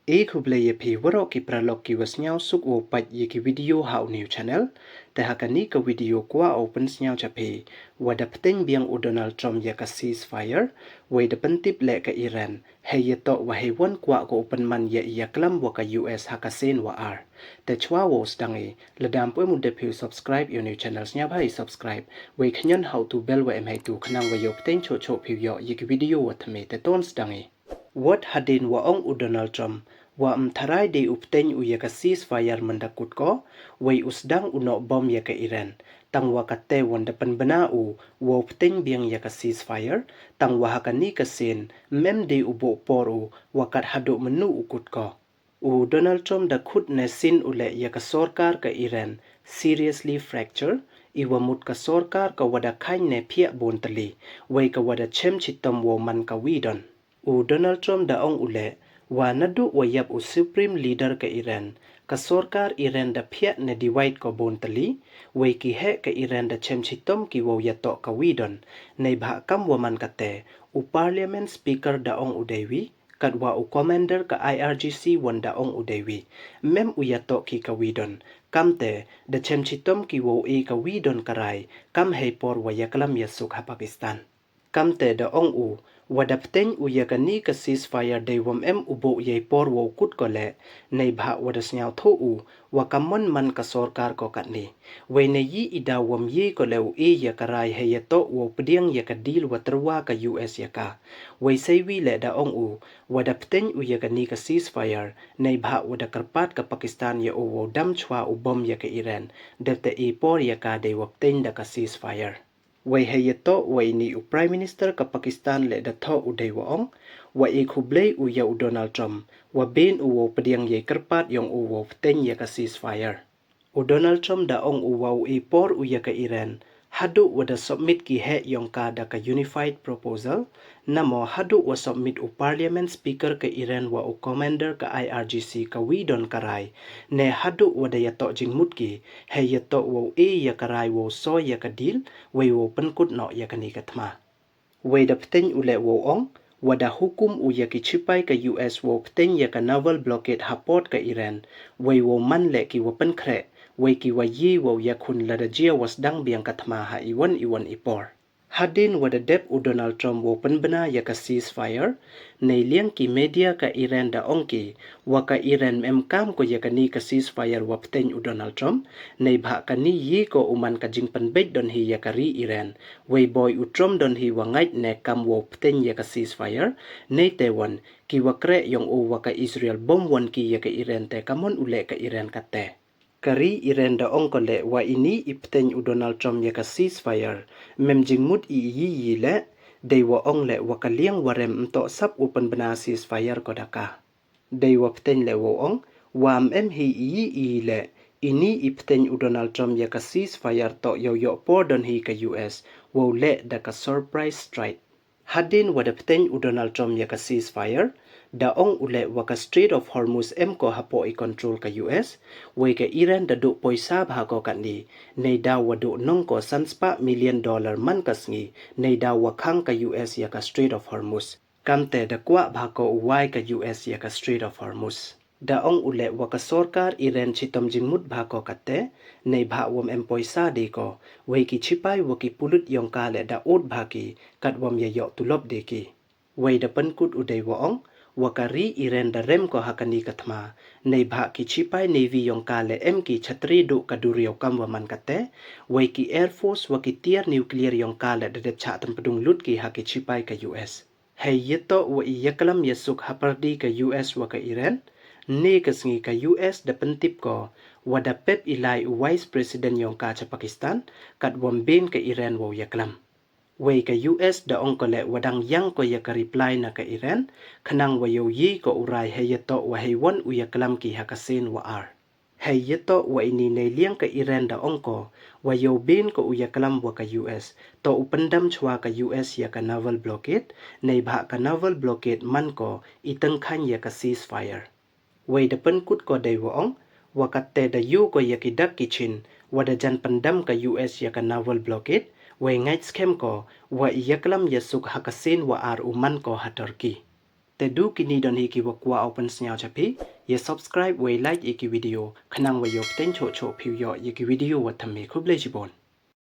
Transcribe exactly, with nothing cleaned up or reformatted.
E khublei ya phi waroh ki paralok ki wa sniawsuk wow pait ya ki video ha u new channel. Te ha kani ka video kwah u pynsniaw cha phi, wa da pteng biang u Donald Trump ya ka ceasefire, wei da pyntip leh ka Iran, hei ya toh wa hei wan kwah ko u pynman ya i yaklam wa ka U S ha ka sien wa ar. Te chwa wow sdang i, lada ym pu em u dep phi u subscribe ya u new channel, sniawbha i subscribe, wei khñion ha u tu bell wa em hei tu khnang wa yow pteng choh choh phi u yoh ya ki video wa thymme. Te ton sdang i. Wat hadien wa ong u Donald Trump, wa ym tharai de u pteng u ya ka ceasefire mynda kut ko, wei u sdang u noh bom ya ka Iran. Tang wa kate wan da pynbna u, wow pteng biang ya ka ceasefire, tang wa ha kani ka sien, ym em de u buh por u, wa kat haduh mynnu u kut ko. U Donald Trump da khut ne sin u leh ya ka sorkar ka Iran, seriously fracture, i wa mut ka sorkar ka wa da khaiñ ne phiah bun tylli, wei ka wa da chem chitom wow man ka wi don. U Donald Trump da ong u leh, wa naduh wa yap u Supreme Leader ka Iran, ka sorkar Iran da phiah ne divide ko bun tylli, wei ki heh ka Iran da chem chitom ki wow ya toh ka wi don, neibhah kam wa man kate, u Parliament Speaker da ong u dei wi, kat wa u Commander ka I R G C wan da ong u dei wi, ym em u ya toh ki ka wi don, kamte, da chem chitom ki wow e ka wi don ka rai, kam hei por wa yaklam ya suk ha Pakistan. Kamte da ong u, wa da pteng u ya kani ka ceasefire dei wa ym em u buh yei por wow kut ko leh, neibhah wa da sniawthuh u, wa ka mon man ka sorkar ko katni. Wei ne yi i daw wa ym ye ko leh u e ya ka rai hei ya toh wow pdiang ya ka deal wa tyrwa ka U S ya ka. Wei sei wi leh da ong u, wa da pteng u ya kani ka ceasefire, neibhah wa da kyrpad ka Pakistan ya u wow dam chwa u bom ya ka Iran, dep te i por ya ka dei wa pteng da ka ceasefire. Wei hei ya toh wa ini u Prime Minister ka Pakistan leh da thoh u dei wa ong, wa e khublei u ya u Donald Trump, wa bin u wow pdiang yei kyrpad yong u wow pteng ya ka ceasefire. U Donald Trump da ong u wa u e por u ya ka Iran, haduh wa da submit ki heh yong ka da ka unified proposal, namo haduh wa submit u Parliament Speaker ka Iran wa u Commander ka I R G C ka wi don ka rai, ne haduh wa da ya toh jingmut ki, hei ya toh wow e ya ka rai wow soi ya ka deal, wei wow pynkut noh ya kani ka thma. Wei da pteng u leh wow ong, wa da hukum u ya ki chipai ka U S wow pteng ya ka naval blockade ha port ka Iran, wei wow man leh ki wa pynkhreh, wei ki wa ye wow yakhun lada jia wa sdang biang ka thma ha iwan iwan i por. Hadien wa da dep u Donald Trump wow pynbna ya ka ceasefire, nei liang ki media ka Iran da ong ki, wa ka Iran ym em kam ko ya kani ka ceasefire wa pteng u Donald Trump, neibhah kani ye ko u man ka jingpynbeit don hi ya ka ri Iran, wei boi u Trump don hi wa ngait ne kam wow pteng ya ka ceasefire, nei te wan, ki wa kreh yong u wa ka Israel bom wan ki ya ka Iran te ka mon u leh ka Iran kate. Ka ri Iran da ong ko leh wa ini i pteng u Donald Trump ya ka ceasefire, ym em jingmut i iyi iyi leh, dei wa ong leh wa ka liang wa rem ym toh sap u pynbna ceasefire ko da ka. Dei wa pteng leh wow ong, wa ym em hi iyi iyi leh, ini i pteng u Donald Trump ya ka ceasefire toh yow yoh por don hi ka U S, wow leh da ka surprise strike. Hadien wa da pteng u Donald Trump ya ka ceasefire, da ong u leh wa ka Strait of Hormuz em ko hapoh i control ka U S, wei ka Iran da duh poisa bha ko katni, nei daw wa duh nong ko san spah million dollar man ka sngi, nei daw wa khang ka U S ya ka Strait of Hormuz. Kamte da kwah bha ko u wai ka U S ya ka Strait of Hormuz. Da ong u leh wa ka sorkar Iran chitom jingmut bha ko kate, neibhah wa ym em poisa de ko, wei ki chipai wa ki pulit yong ka leh da ud bha ki, kat wa ym ya yoh tulop de ki. Wei da pynkut u dei wa ong, wa ka ri Iran da rem ko ha kani ka thma, neibhah ki chipai navy yong ka leh em ki chatri duh ka duriaw kam wa man kate, wei ki air force wa ki tiar nuclear yong ka leh da dep chah tympdung lut ki ha ki chipai ka U S. Hei ya toh wa i yaklam ya suk ha pyrdi ka U S wa ka Iran, ne ka sngi ka U S da pyntip ko, wa da pep i lai u Vice President yong ka cha Pakistan, kat wa ym bin ka Iran wow yaklam. Wei ka U S da ong ko leh wa dang yang ko ya ka reply na ka Iran, khnang wa yow ye ko u rai hei ya toh wa hei wan u yaklam ki ha ka sien wa ar. Hei ya toh wa ini nei liang ka Iran da ong ko, wa yow bin ko u yaklam wa ka U S, toh u pyndam chwa ka U S ya ka naval blockade, neibhah ka naval blockade man ko i tyngkhain ya ka ceasefire. Wei da pynkut ko dei wa ong, wa kate da yoh ko ya ki dak ki chin, wa da jan pyndam ka U S ya ka naval blockade, wei ngait skhem ko, wa i yaklam ya suk ha ka sien wa ar u man ko ha Turkey. Te du kini don hi ki wa kwah u pynsñiaw cha phi, ya subscribe wei like ya ki video, khnang wa yoh pteng choh choh phi u yoh ya ki video wa thymme. Khublei chibun.